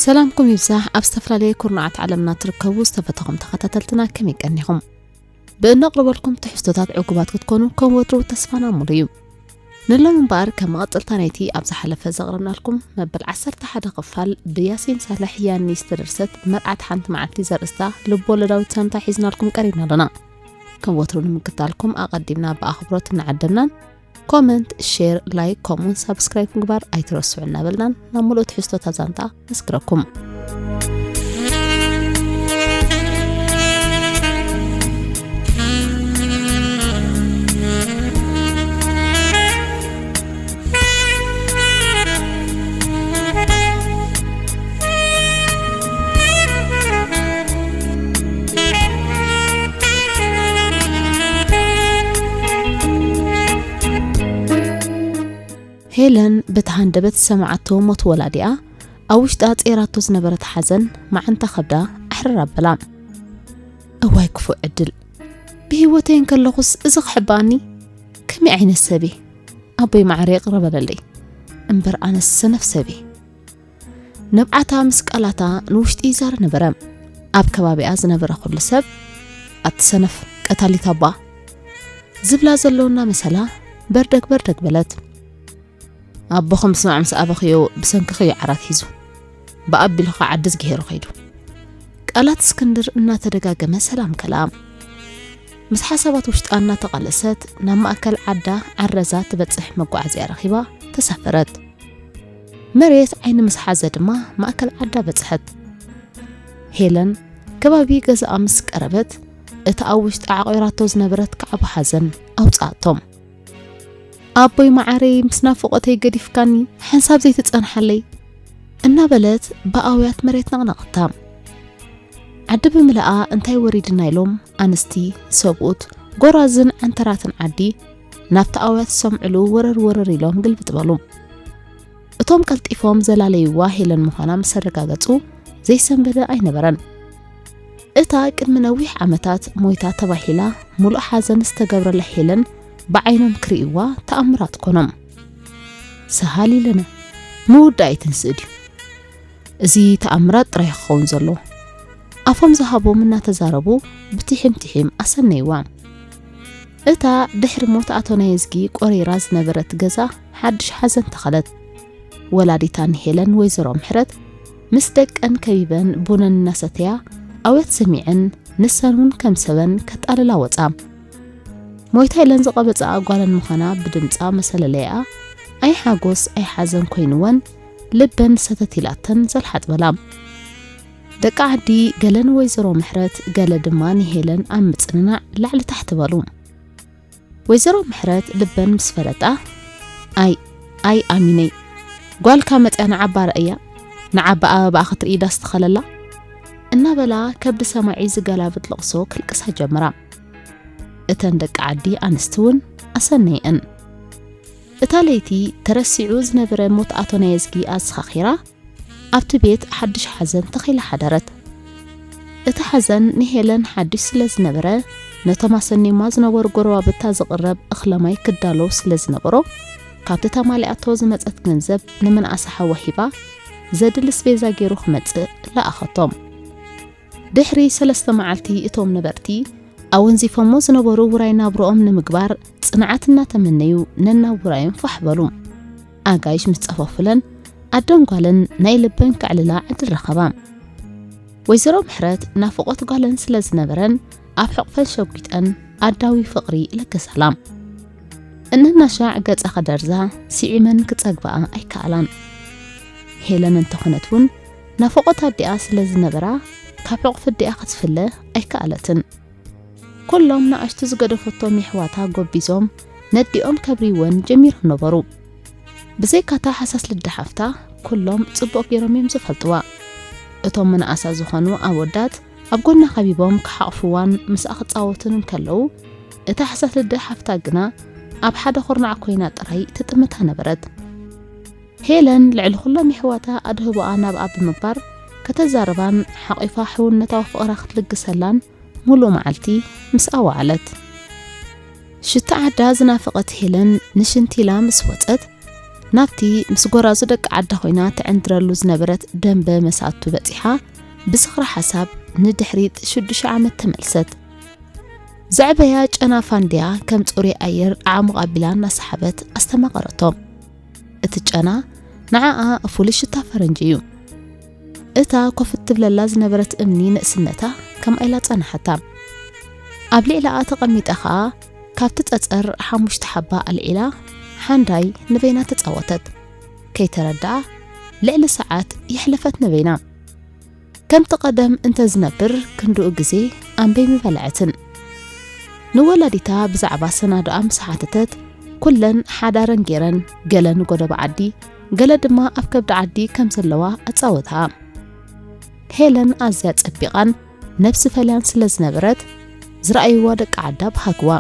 ሰላምኩም ይብዛሕ። ኣብ ዝተፈላለየ ኩርናዓት ዓለምና ትርከቡ ዝተፈተኹም ተኸታተልትና ከመይ ቀኒኹም? ብእነቕርበልኩም ትሕዝቶታት ዕጉባት ክትኮኑ ከም ወትሩ ተስፋና ሙሉ እዩ። ንሎም እምበኣር ከም መቐጸልታ ናይቲ ኣብ ዝሓለፈ ዘቕረብናልኩም መበል ዓሰርተ ሓደ ክፋል ብያሲን ሳልሕ ያኒ ዝተደርሰት መርዓት ሓንቲ መዓልቲ ዘርእስታ ልብ ወለዳዊት ዛንታ ሒዝናልኩም ቀሪብና ኣለና። ከም ወትሩ ንምክታልኩም ኣቐዲምና ብኣኽብሮት እናዓደምናን ኮመንት፣ ሼር፣ ላይክ ከምኡውን ሳብስክራይብ ምግባር ኣይትረስዑ እናበልናን ናብ ሙሉእ ትሕዝቶታ ዛንታ ነስግረኩም። ሄለን በቲ ሃንደበት ዝሰማዓቶ ሞት ወላዲኣ ኣብ ውሽጣ ጸይራቶ ዝነበረት ሓዘን መዓንታ ከብዳ ኣሕርር ኣበላ። እዋይ ክፉእ ዕድል! ብህይወተይ እንከለኹስ እዚ ክሕብኣኒ? ከመይ ዓይነት ሰብ እየ? ኣቦይ ማዕረ ይቕረ በለለይ። እምበር ኣነስ ሰነፍ ሰብ እየ። ንብዓታ ምስ ቃላታ ንውሽጢ ይዛረ ነበረ። ኣብ ከባቢኣ ዝነበረ ኩሉ ሰብ፣ "ኣቲ ሰነፍ፣ ቀታሊት ኣቦኣ" ዝብላ ዘሎ እናመሰላ በርደግ በርደግ በለት። "ኣቦኺ ምስማዕ ምስ ኣበኽዮ ብሰንክኺ እዩ ዓራት ሒዙ። ብኣቢሉ ኸዓ ዓዲ ዝግሄሩ ኸይዱ።" ቃላት እስክንድር እናተደጋገመ ሰላም ከልኣ። ምስ ሓሳባት ውሽጣ እናተቓለሰት ናብ ማእከል ዓዳ ዓረዛ ትበጽሕ መጓዓዝያ ረኺባ ተሳፈረት። መሬት ዓይኒ ምስ ሓዘ ድማ ማእከል ዓዳ በጽሐት። ሄለን ከባቢ ገዛኣ ምስ ቀረበት፣ እቲ ኣብ ውሽጣ ዓቒራቶ ዝነበረት ካዕቦ ሓዘን ኣውጽኣቶ። "ኣቦይ መዓረይ፣ ምስ ናፍቖተይ ገዲፍካኒ ሓንሳብ ዘይትጸንሓለይ?" እናበለት ብኣውያት መሬት ነቕነቐታ። ዓዲ ብምልኣ እንታይ ወሪድና ኢሎም ኣንስቲ፣ ሰብኡት፣ ጎራዝን ዓንተራትን ዓዲ ናብቲ ኣውያት ዝሰምዕሉ ወረር ወረር ኢሎም ግልብጥ በሉ። እቶም ቀልጢፎም ዘላለይዋ ሄለን ምዃና ምስ ኣረጋገጹ ዘይሰንበደ ኣይነበረን። እታ ቅድሚ ነዊሕ ዓመታት ሞይታ ተባሂላ ሙሉእ ሓዘን ዝተገብረላ ሄለን ብዓይኖም ክርእይዋ ተኣምራት ኮኖም። ሰሃሊ ለነ ምውዳእ ኣይትንስእ ድዩ? እዚ ተኣምራት ጥራይ ክኸውን ዘለዎ። ኣፎም ዝሃቦም እናተዛረቡ ብቲሒም ቲሒም ኣሰነይዋ። እታ ድሕሪ ሞት ኣቶ ናየዝጊ ቆሪራ ዝነበረት ገዛ ሓድሽ ሓዘን ተኸለት። ወላዲታ ንሄለን ወይዘሮ ምሕረት ምስ ደቀን ከቢበን ቡነን እናሰተያ ኣውያት ሰሚዐን ንሰን እውን ከም ሰበን ከጣልላ ወጻ። ሞይታ ኢለን ዝቐበጻኣ ጓለን ምዃና ብድምጻ መሰለለይኣ ኣይ ሓጎስ ኣይ ሓዘን ኮይንወን ልበን ሰተት ኢላተን ዘልሓጥበላ። ደቂ ዓዲ ገለ ንወይዘሮ ምሕረት ገለ ድማ ንሄለን ኣብ ምጽንናዕ ላዕሊ ታሕቲ በሉ። ወይዘሮ ምሕረት ልበን ምስ ፈለጣ፣ "ኣይ፣ ኣይ ኣሚነይ፣ ጓልካ መጽያ ንዓባ ረእያ፣ ንዓባ ኣበባኣ ክትርኢ ዳስ ትኸለላ?" እናበላ ከብዲ ሰማዒ ዝገላብጥ ለቕሶ ክልቅሳ ጀምራ። እተን ደቂ ዓዲ ኣንስቲ እውን ኣሰነየን። እታ ለይቲ ተረሲዑ ዝነበረ ሞት ኣቶ ናየዝጊ ኣዘኻኺራ፣ ኣብቲ ቤት ሓድሽ ሓዘን ተኺላ ሓደረት። እቲ ሓዘን ንሄለን ሓድሽ ስለ ዝነበረ፣ ነቶም ኣሰንዮማ ዝነበሩ ጎረባብታ ዝቕረብ እኽለማይ ክዳሎ ስለ ዝነበሮ፣ ካብቲ ተማሊኣቶ ዝመጸት ገንዘብ ንምንኣሳ ሓዋ ሂባ፣ ዘድሊ ስቤዛ ገይሩ ክመጽእ ለኣኸቶም። ድሕሪ ሰለስተ መዓልቲ እቶም ነበርቲ ኣወንዚፎሞ ዝነበሩ ውራይ ናብርኦም ንምግባር ጽንዓት እናተመነዩ ነናብ ውራዮም ፋሕ በሉ። ኣጋይሽ ምስ ጸፈፉለን ኣደን ጓልን ናይ ልበን ከዕልላ ዕድል ረኸባ። ወይዘሮ ምሕረት ናፍቖት ጓለን ስለ ዝነበረን ኣብ ሕቕፈን ሸጒጠን ኣዳዊ ፍቕሪ ለገሳላ። እንናሻዕ ገጻ ክደርዛ ስዒመን ክጸግባኣ ኣይከኣላን። ሄለን እንተኾነት እውን ናፍቖት ኣዲኣ ስለ ዝነበራ ካብ ሕቕፊ ኣዲኣ ክትፍለ ኣይከኣለትን። ኩሎም ንኣሽቱ ዝገደፈቶም የሕዋታ ጎቢዞም ነዲኦም ከብርይወን ጀሚሮም ነበሩ። ብዘይካታ ሓሳስ ልዲ ሓፍታ ኩሎም ጽቡቕ ገይሮም እዮም ዝፈልጥዋ። እቶም ምንኣሳ ዝኾኑ ኣወዳት ኣብ ጎና ከቢቦም ክሓቕፍዋን ምስኣ ክጻወቱን እንከለዉ፣ እታ ሓሳስ ልዲ ሓፍታ ግና ኣብ ሓደ ኩርናዕ ኮይና ጥራይ ትጥምታ ነበረት። ሄለን ልዕሊ ኩሎም የሕዋታ ኣድህቦኣ ናብኣ ብምግባር ከተዛርባን ሓቒፋ ሕውነታዊ ፍቕራ ክትልግሰላን ሙሉእ መዓልቲ ምስኣ ወዓለት። ሽታ ዓዳ ዝናፈቐት ሄለን ንሽንቲ ኢላ ምስ ወጸት፣ ናብቲ ምስ ጎራዙ ደቂ ዓዳ ኮይና ትዕንድረሉ ዝነበረት ደንበ መሳቱ በጺሓ፣ ብዝኽሪ ሓሳብ ንድሕሪት ሽዱሽተ ዓመት ተመልሰት። ዘዕበያ ጨና ፋንድያ ከም ጽሩይ ኣየር ዓሙቕ ኣቢላ እናሰሓበት ኣስተማቐረቶ። እቲ ጨና ንዓኣ ፍሉይ ሽታ ፈረንጂ እዩ። እታ ኮፍ እትብለላ ዝነበረት እምኒ ንእስነታ ከምኣ ኢላ ጸንሓታ። ኣብ ልዕሊኣ ተቐሚጣ ኸኣ ካብቲ ጸጸር ሓሙሽተ ሓባ ኣልዒላ ሓንዳይ ንበይና ተጻወተት። ከይተረድኣ ልዕሊ ሰዓት የሕለፈት ንበይና። ከምቲ ቀደም እንተ ዝነብር ክንድኡ ግዜ ኣንበይ ምበልዐትን። ንወላዲታ ብዛዕባ ሰናዶኣ ምስ ሓተተት፣ ኩለን ሓዳረን ገይረን፣ ገለ ንጎደቦ ዓዲ፣ ገለ ድማ ኣብ ከብዲ ዓዲ ከም ዘለዋ ኣጻወታ። ሄለን ኣዝያ ጸቢቓን ነብሲ ፈልያን ስለ ዝነበረት፣ ዝረኣይዋ ደቂ ዓዳ ብሃግዋ።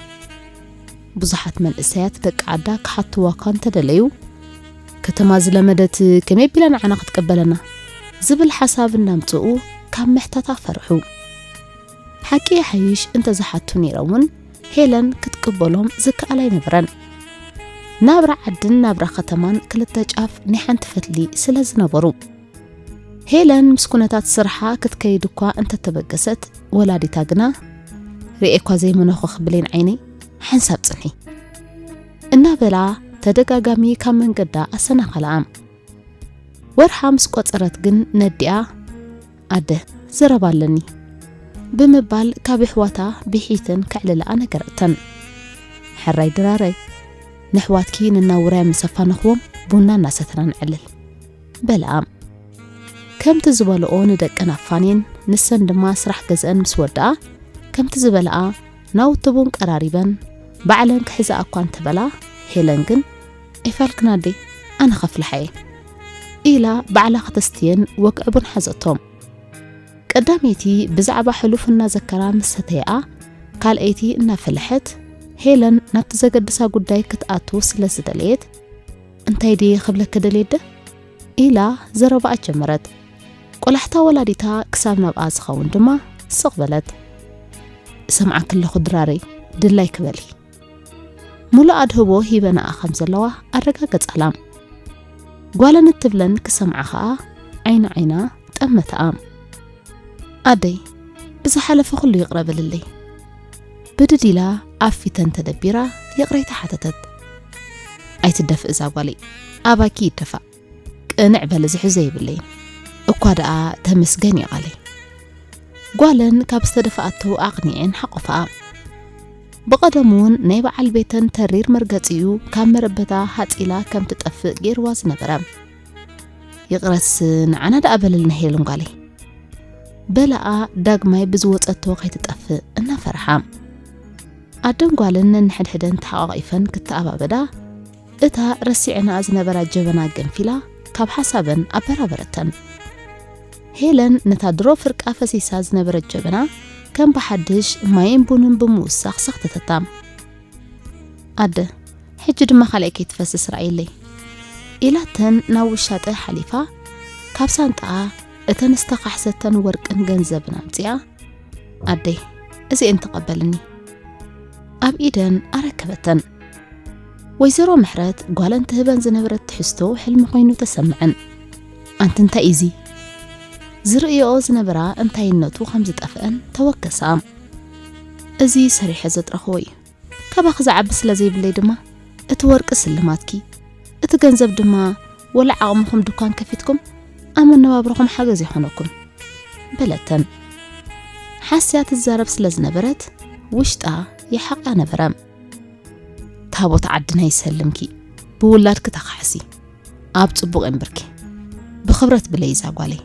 ብዙሓት መንእሰያት ደቂ ዓዳ ክሓትዋ እኳ እንተደለዩ፣ "ከተማ ዝለመደት ከመይ ኣቢላ ንዓና ክትቅበለና?" ዝብል ሓሳብ እናምጽኡ ካብ ምሕታታ ፈርሑ። ሓቂ ይሓይሽ እንተ ዝሓቱ ነይሮም እውን፣ ሄለን ክትቅበሎም ዝከኣል ኣይነበረን። ናብራ ዓድን ናብራ ከተማን ክልተ ጫፍ ናይ ሓንቲ ፈትሊ ስለ ዝነበሩ። ሄለን ምስ ኩነታት ስርሓ ክትከይድ እኳ እንተተበገሰት፣ ወላዲታ ግና፣ "ርእየ እኳ ዘይመነኹ ብሌን ዓይነይ፣ ሓንሳብ ጽንሒ" እናበላ ተደጋጋሚ ካብ መንገዳ ኣሰናኸላኣ። ወርሓ ምስ ቆጸረት ግን ነዲኣ፣ "ኣደ፣ ዘረባ ኣለኒ" ብምባል ካብ ኣሕዋታ ብሒተን ከዕልልኣ ነገረተን። "ሕራይ ድራረይ፣ ነሕዋትኪ ንናውራያ ምስ ኣፋነኽዎም ቡና እናሰተና ንዕልል" በልኣ። ከምቲ ዝበልኦ ንደቀን ኣፋንየን፣ ንሰን ድማ ስራሕ ገዝአን ምስ ወድኣ፣ ከምቲ ዝበልኣ ናውቲ ቡን ቀራሪበን፣ ባዕለን ክሕዝኣ እኳ እንተበላ፣ ሄለን ግን፣ "ኣይፋልክን ኣደይ፣ ኣነ ከፍልሓ እየ" ኢላ ባዕላ ከተስትየን ወግዒ ቡን ሓዘቶም። ቀዳመይቲ ብዛዕባ ሕሉፍ እናዘከራ ምስ ሰተየኣ፣ ካልኣይቲ እናፈለሐት፣ ሄለን ናብቲ ዘገድሳ ጉዳይ ክትኣቱ ስለ ዝደለየት፣ "እንታይ ድየ ክብለኪ ደልየ ኣደ?" ኢላ ዘረባኣ ጀመረት። ቆላሕታ ወላዲታ ክሳብ ናብኣ ዝኸውን ድማ ስቕ በለት። "እሰምዓኪ ኣለኹ ድራረይ፣ ድላይኪ በሊ" ምሉእ ኣድህቦ ሂበናኣ ከም ዘለዋ ኣረጋገጻላ። ጓለን እትብለን ክሰምዓ ኸኣ ዓይኒ ዓይና ጠመታኣ። "ኣደይ፣ ብዝሓለፈ ኩሉ ይቕረ በልለይ" ብድድ ኢላ ኣብ ፊተን ተደቢራ ይቕሬታ ሓተተት። "ኣይትደፍእ እዛ ጓለይ፣ ኣባኪ ይደፋእ። ቅንዕ በሊ ዝሕዞ የብለይን። እኳ ደኣ ተመስገን እዩ ቃለይ" ጓለን ካብ ዝተደፍኣቶ ኣቕኒዐን ሓቖፋኣ። ብቐደሙ እውን ናይ በዓል ቤተን ተሪር መርገጺኡ ካብ መረበታ ሃጺላ ከም ትጠፍእ ገይርዋ ዝነበረ። "ይቕረስ ንዓና ደኣ በልልና ሄለን ጓለይ" በላኣ ዳግማይ ብዝወጸቶ ከይትጠፍእ እናፈርሓ። ኣደን ጓልን ነንሕድሕደን ተሓቋቒፈን ክተኣባበዳ፣ እታ ረሲዐንኣ ዝነበራ ጀበና ገንፊላ ካብ ሓሳበን ኣበራበረተን። ሄለን ነታ ድሮ ፍርቃ ፈሲሳ ዝነበረት ጀበና ከም ብሓድሽ ማይን ቡንን ብምውሳኽ ሰኽተተታ። "ኣደ፣ ሕጂ ድማ ካልኣይ ከይትፈስስ ረኣይለይ" ኢላተን ናብ ውሻጠ ሓሊፋ፣ ካብ ሳንጣኣ እተን ዝተኻሕሰተን ወርቅን ገንዘብን ኣምጺኣ፣ "ኣደይ፣ እዚኤን ተቐበልኒ" ኣብ ኢደን ኣረከበተን። ወይዘሮ ምሕረት ጓለን ትህበን ዝነበረት ትሕዝቶ ሕልሚ ኮይኑ ተሰምዐን። "ኣንቲ እንታይ እዩ እዚ?" ዝርእየኦ ዝነበራ እንታይነቱ ከም ዝጠፍአን ተወከሳ። "እዚ ሰሪሐ ዘጥረኽዎ እዩ። ካባኺ ዝዓቢ ስለ ዘይብለይ ድማ፣ እቲ ወርቂ ስልማትኪ፣ እቲ ገንዘብ ድማ፣ ወላ ዓቕምኹም ድኳን ከፊትኩም ኣብ መነባብሮኹም ሓገዝ ይኾነኩም" በለተን። ሓስያ ትዛረብ ስለ ዝነበረት፣ ውሽጣ ይሓቕያ ነበረ። "ታቦት ዓድና ይሰልምኪ፣ ብውላድኪ ተኻሕሲ፣ ኣብ ጽቡቕ የንብርኪ፣ ብኽብረት ብለይ እዛ ጓለይ"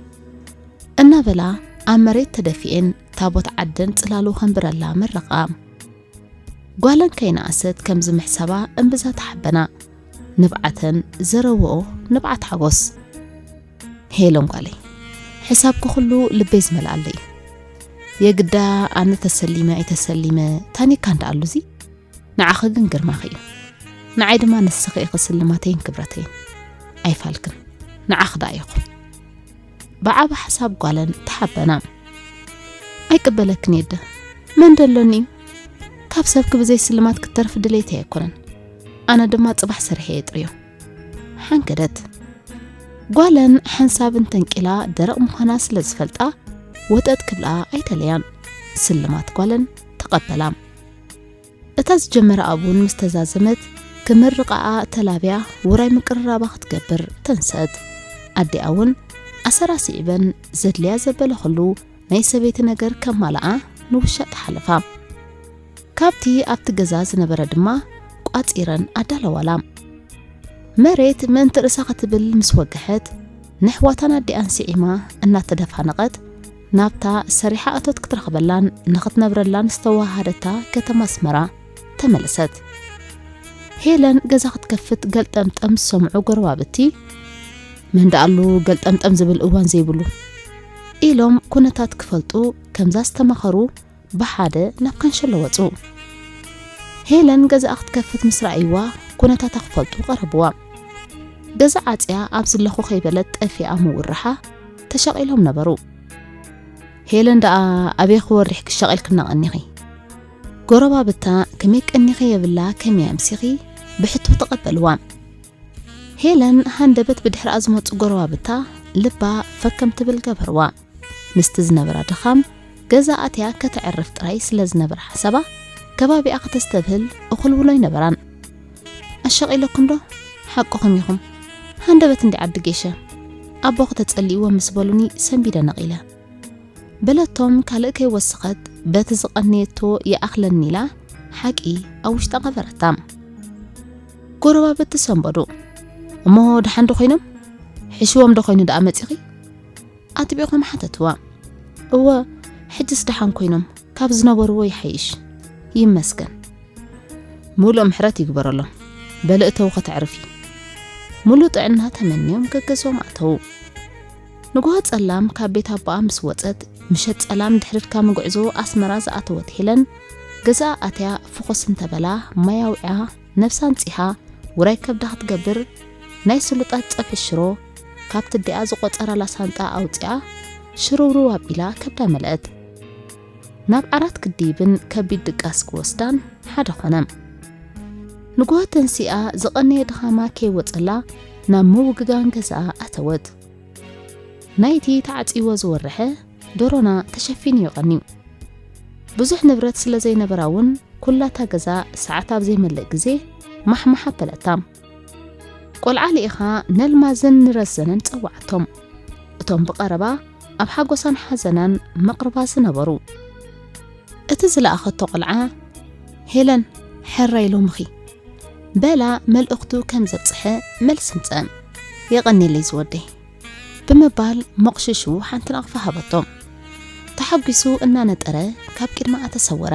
እናበላ ኣብ መሬት ተደፊኤን ታቦት ዓደን ጽላሉ ከንብረላ መረቓ። ጓለን ከይነኣሰት ከም ዝምሕሰባ እምብዛ ተሓበና። ንብዓተን፣ ዘረብኦ ንብዓት ሓጎስ። "ሄለን ጓለይ፣ ሕሳብኪ ኩሉ ልበይ ዝመልኣለይ እዩ። የግዳ ኣነ ተሰሊመ ኣይተሰሊመ ታኒካ እንዳኣሉዚ፣ ንዓኺ ግን ግርማኺ እዩ። ንዓይ ድማ ንስኺ ኢኺ ስልማተይን ክብረተይን። ኣይፋልክን፣ ንዓኺ ደኣ ኢኹ" ብዓቢ ሓሳብ ጓለን ተሓበና። "ኣይቅበለክን የደ፣ መን ደሎኒ እዩ? ካብ ሰብኪ ብዘይ ስልማት ክትተርፊ ድሌተይ ኣይኮነን። ኣነ ድማ ጽባሕ ሰሪሐ እየ ጥርዮ" ኣንገደት። ጓለን ሓንሳብ እንተንቂላ ደረቕ ምዃና ስለ ዝፈልጣ፣ ወጠጥ ክብልኣ ኣይደለያን። ስልማት ጓለን ተቐበላ። እታ ዝጀመረኣ ቡን ምስ ተዛዘመት፣ ክምርቓኣ ተላብያ ውራይ ምቅርራባ ክትገብር ተንሰት። ኣዲኣ እውን ኣሰራ ስዒበን ዘድልያ ዘበለ ኩሉ ናይ ሰበይቲ ነገር ከማልኣ ንውሻ ተሓለፋ። ካብቲ ኣብቲ ገዛ ዝነበረ ድማ ቋጺረን ኣዳለዋላ። መሬት ምእንቲ ርእሳ ክትብል ምስ ወገሐት፣ ነሕዋታን ኣዲኣን ስዒማ እናተደፋነቐት፣ ናብታ ሰሪሓ እቶት ክትረኽበላን ንኽትነብረላን ዝተወሃሃደታ ከተማ ኣስመራ ተመለሰት። ሄለን ገዛ ክትከፍት ገልጠምጠም ዝሰምዑ ጎረባብቲ፣ "መን ደኣሉ ገልጠምጠም ዝብል እዋን ዘይብሉ?" ኢሎም ኩነታት ክፈልጡ ከምዛ ዝተማኸሩ ብሓደ ናብ ካንሸሎ ወጹ። ሄለን ገዛኣ ክትከፍት ምስ ረኣይዋ፣ ኩነታታ ክፈልጡ ቀረብዋ። ገዛ ዓጽያ ኣብ ዝለኹ ከይበለት ጠፊኣ ምውርሓ ተሸቒሎም ነበሩ። "ሄለን ደኣ ኣበይ ክወሪሕ ክሻቒልክና ቀኒኺ?" ጎረባብታ ከመይ ቀኒኺ የብላ ከመይ ኣምሲኺ ብሕቶ ተቐበልዋ። ሄለን ሃንደበት ብድሕሪኣ ዝመጹ ጎረባብታ ልባ ፈከም ትብል ገበርዋ። ምስቲ ዝነበራ ድኻም ገዛ ኣትያ ከተዕርፍ ጥራይ ስለ ዝነበረ ሓሳባ፣ ከባቢኣ ከተስተብህል እኹል ውሎ ኣይነበራን። "ኣሻቒለኩም ዶ? ሓቅኹም ኢኹም። ሃንደበት እንዲ ዓዲ ጌሸ። ኣቦኺ ተጸሊእዎ ምስ በሉኒ ሰንቢደ ነቒለ" በለቶም። ካልእ ከይወሰኸት በቲ ዝቐነየቶ ይኣኽለኒ ኢላ ሓቂ ኣብ ውሽጣ ቀበረታ። ጎረባብቲ ሰንበዱ። "እሞ ደሓን ዶ ኮይኖም? ሕሽዎም ዶ ኮይኑ ደኣ መጺኺ?" ኣጥቢቖም ሓተትዋ። "እወ፣ ሕጅስ ደሓን ኮይኖም፣ ካብ ዝነበርዎ ይሓይሽ፣ ይመስገን። ምሉእ ምሕረት ይግበረሎም። በሊ እተው ከተዕርፊ።" ምሉእ ጥዕና ተመንዮም ገገዝኦም ኣተዉ። ንግሆ ጸላም ካብ ቤት ኣቦኣ ምስ ወጸት፣ ምሸት ጸላም ድሕሪ ድካም ጉዕዞ ኣስመራ ዝኣተወት ሄለን፣ ገዛኣ ኣትያ ፍኹስ እንተበላ ማይ ኣውዒኣ፣ ነብሳ ኣንጺሃ፣ ውራይ ከብዳ ክትገብር፣ ናይ ስሉጣት ጸብሒ ሽሮ ካብቲ ኣዲኣ ዝቆጸራላ ሳንጣ ኣውጺኣ፣ ሽርውርው ኣቢላ ከብዳ መለአት። ናብ ዓራት ክድይብን ከቢድ ድቃስ ክወስዳን ሓደ ኾነ። ንግሆ ተንሲኣ ዝቐነየ ድኻማ ከይወጸላ ናብ ምውግጋን ገዛኣ ኣተወት። ናይቲ ተዓጺዎ ዝወረሐ ዶሮና ተሸፊኑ እዩ ቀንዩ። ብዙሕ ንብረት ስለ ዘይነበራ እውን ኩላታ ገዛ ሰዓት ኣብ ዘይመልእ ግዜ ማሕማሕ ኣበለታ። ቆልዓ ልኢኻ ነልማዝን ንረዘነን ጸዋዓቶም። እቶም ብቐረባ ኣብ ሓጎሳን ሓዘናን መቕርባ ዝነበሩ። እቲ ዝለኣኸቶ ቆልዓ፣ "ሄለን፣ ሕራይ ሎምኺ" በላ መልእኽቱ ከም ዘብጽሐ መልሲ ምጸ። "የቐንየለይ ዝወደይ" ብምባል መቕሽሹ ሓንቲ ናቕፋ ሃበቶ። ተሓጒሱ እናነጠረ ካብ ቅድማኣ ተሰወረ።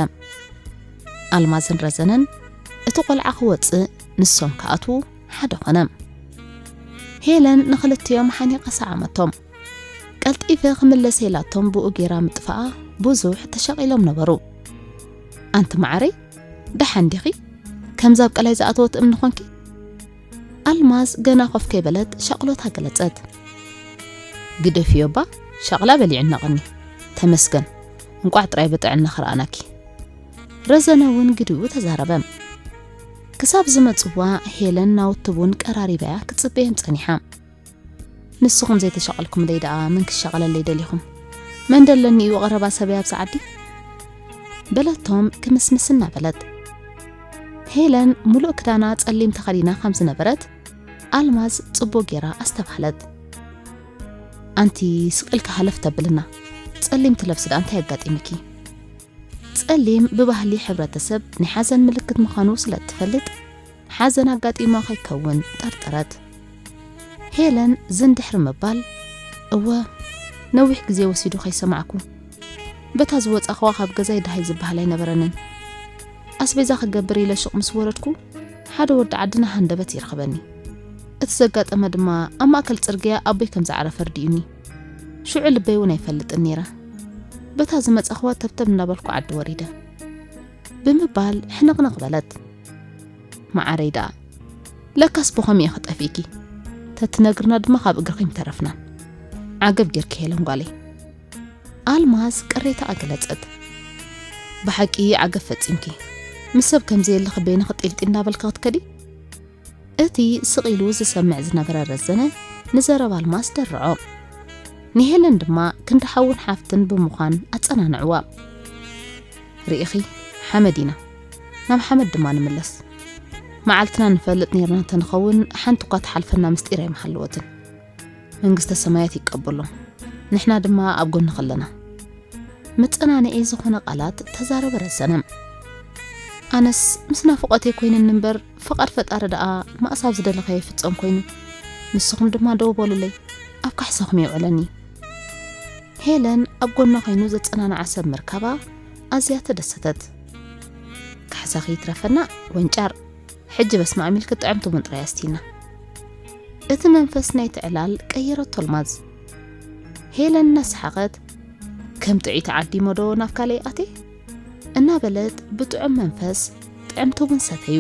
ኣልማዝን ረዘነን እቲ ቆልዓ ክወጽእ ንሶም ክኣትዉ ሓደ ኾነ። ሄለን ንኽልቲኦም ሓኒቓ ሰዓመቶም። ቀልጢፈ ክምለስ ኢላቶም ብኡ ጌራ ምጥፋኣ ብዙሕ ተሸቒሎም ነበሩ። "ኣንቲ መዓረይ፣ ደሓን ዲኺ? ከምዛ ኣብ ቀላይ ዝኣተወት እምኒ ኾንኪ?" ኣልማዝ ገና ኮፍ ከይበለት ሻቕሎታ ገለጸት። "ግደፍዮ እባ፣ ሻቕላ በሊዕና ቀኒ። ተመስገን፣ እንቋዕ ጥራይ ብጥዕና ኸረኣናኪ።" ረዘነ እውን ግድኡ ተዛረበ። ክሳብ ዝመጽዋ ሄለን ናውቲ ቡን ቀራሪባያ ክትጽበየም ጸኒሓ። "ንስኹም ዘይተሻቐልኩምለይ ደኣ መን ክሻቐለለይ ደሊኹም? መን ደለኒ እዩ ቀረባ ሰበይ ኣብዚ ዓዲ?" በለቶም ክምስምስ እናበለት። ሄለን ሙሉእ ክዳና ጸሊም ተኸዲና ከም ዝነበረት ኣልማዝ ጽቡቕ ጌራ ኣስተብሃለት። "ኣንቲ ስቕ ኢልካ ሃለፍ ተብልና፣ ጸሊም ትለብሲ ደኣ እንታይ ኣጋጢምኪ?" ጸሊም ብባህሊ ሕብረተሰብ ናይ ሓዘን ምልክት ምዃኑ ስለ እትፈልጥ፣ ሓዘን ኣጋጢማ ከይከውን ጠርጠረት። ሄለን ዝን ድሕሪ ምባል፣ "እወ፣ ነዊሕ ግዜ ወሲዱ ከይሰማዕኩ። በታ ዝወጻኽዋ ካብ ገዛይ ደሃይ ዝበሃል ኣይነበረንን። ኣስቤዛ ክገብር ኢለ ሹቕ ምስ ወረድኩ፣ ሓደ ወዲ ዓድና ሃንደበት ይረኽበኒ። እቲ ዘጋጠመ ድማ ኣብ ማእከል ጽርግያ ኣቦይ ከም ዝዓረፈ ኣርዲኡኒ። ሽዑ ልበይ እውን ኣይፈልጥን ነይረ። በታ ዝመጻኽዋ ተብተብ እናበልኩ ዓዲ ወሪደ" ብምባል ሕንቕንቕ በለት። "መዓረይ ደኣ፣ ለካስ ብኸምኡ ኢኺ ጠፊእኪ። ተትነግርና ድማ ካብ እግርኺ ምተረፍናን። ዓገብ ጌርኪ ሄለን ጓለይ።" ኣልማዝ ቅሬታኣ ገለጸት። "ብሓቂ ዓገብ ፈጺምኪ። ምስ ሰብ ከም ዘየለ ክበይንኺ ጢልጢል እናበልኪ ክትከዲ?" እቲ ስቕ ኢሉ ዝሰምዕ ዝነበረ ረዘነ ንዘረባ ኣልማዝ ደርዖ። ንሄለን ድማ ክንዲ ሓውን ሓፍትን ብምዃን ኣጸናንዕዋ። "ርኢኺ፣ ሓመድ ኢና፣ ናብ ሓመድ ድማ ንምለስ። መዓልትና ንፈልጥ ኔርና እንተንኸውን ሓንቲ እኳ ትሓልፈና ምስጢር ኣይምሃለወትን። መንግስተ ሰማያት ይቀበሎ፣ ንሕና ድማ ኣብ ጎንኺ ኣለና።" መጸናንዒ ዝኾነ ቃላት ተዛረበ ረዘነ። ኣነስ ምስ ናፍቖተይ ኮይንኒ እምበር፣ ፍቓድ ፈጣሪ ደኣ መኣስ ኣብ ዝደለኻዮ ይፍጸም ኮይኑ። ንስኹም ድማ ደው በሉለይ፣ ኣብ ካሕሳኹም የውዕለኒ። ሄለን ኣብ ጎና ኮይኑ ዘጸናንዓ ሰብ ምርካባ ኣዝያ ተደሰተት። "ካሕሳኺ ይትረፈና ወንጫር፣ ሕጂ በስመ ኣብ ኢልኪ ጥዕምቲ ቡን ጥራይ ኣስቲና።" እቲ መንፈስ ናይቲ ዕላል ቀየረቶ ኣልማዝ። ሄለን እናሰሓቐት፣ "ከም ጥዑይቲ ዓዲ እሞ ዶ ናብ ካልእ ይኣትየ?" እናበለት ብጥዑም መንፈስ ጥዕምቲ ቡን ሰተዩ።